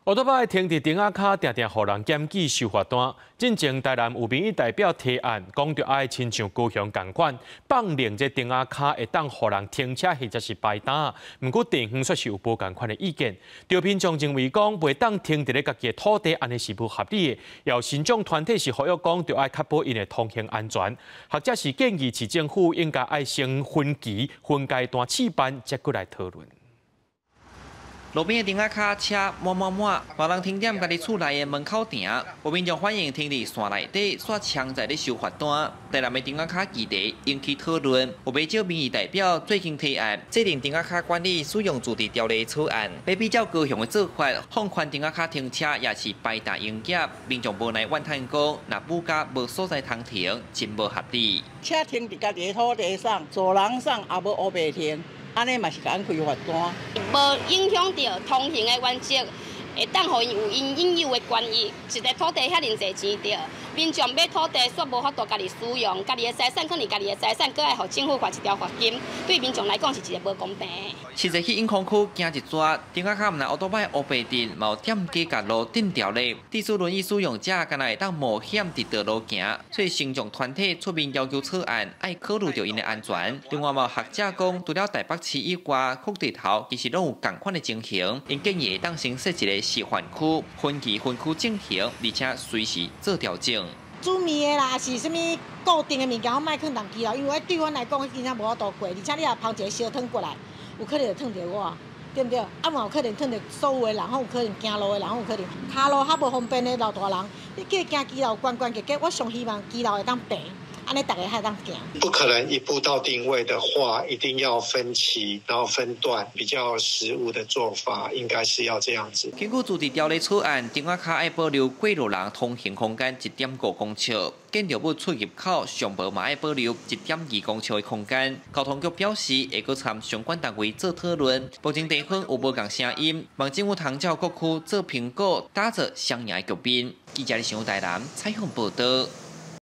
烏多擺停佇亭仔跤，定定予人檢舉收罰單。進前台南有民意代表提案，講著愛親像高雄仝款，放任這亭仔跤會當予人停車或者是擺擔。毋過地方卻是有無仝款的意見。著民眾認為講，袂當停佇咧家己的土地，按呢是無合理的。有身障團體是呼籲講，著愛確保𪜶的通行安全。學者是建議市政府應該愛先分期分階段試辦，才閣來討論。路邊的亭仔跤車滿滿滿，無人停踮家己厝內的門口停，有民眾反映停佇線內底，煞槍在咧收罰單。台南的亭仔跤議題引起討論，有袂少民意代表最近提案制定亭仔跤管理使用自治條例草案，欲比照高雄的做法，放寬亭仔跤停車抑是擺擔營業。民眾無奈怨嘆講，若母家無所在通停，真無合理。車停佇家己的土地上，走廊上也無烏白停。按呢嘛是共阮開罰單。無影響著通行的原則，會當予𪜶有𪜶應有的權益。一个土地遐爾濟錢著，民眾買土地煞無法度家己使用，家己的財產可能家己的財產，閣愛予政府罰一條罰金，對民眾來講是一个無公平。實際去永康區行一逝，亭仔跤毋但烏多擺烏白停，嘛有店家共路釘牢咧。致使輪椅使用者敢若會當冒險佇道路行，所以身障團體出面要求草案愛考慮著𪜶的安全。另外嘛有學者講，除了台北市以外，各地頭其實攏有仝款的情形，𪜶建議會當先設一個示範區，分期分區進行，而且隨時做調整。煮麵的啦，是啥物固定的物件，我莫囥佇機樓，因為對阮來講，真正無法度過。而且你若拋一个燒湯過來，有可能會燙著我，對毋對？啊嘛有可能燙著所有的人，有可能行路的人，有可能跤路較無方便的老大人，你叫伊行騎樓關關結結，我上希望騎樓會當平，按呢逐家較會當行。不可能一步到定位的話，一定要分期，然後分段，比較實務的做法應該是要這樣子。根據自治條例草案，亭仔跤愛保留過路人通行空間1.5公尺，建築物出入口上無嘛愛保留1.2公尺的空間。交通局表示會閣參相關單位做討論。目前地方有無仝聲音，望政府通照各區做評估，打造雙贏的局面。記者李想台南採訪報導。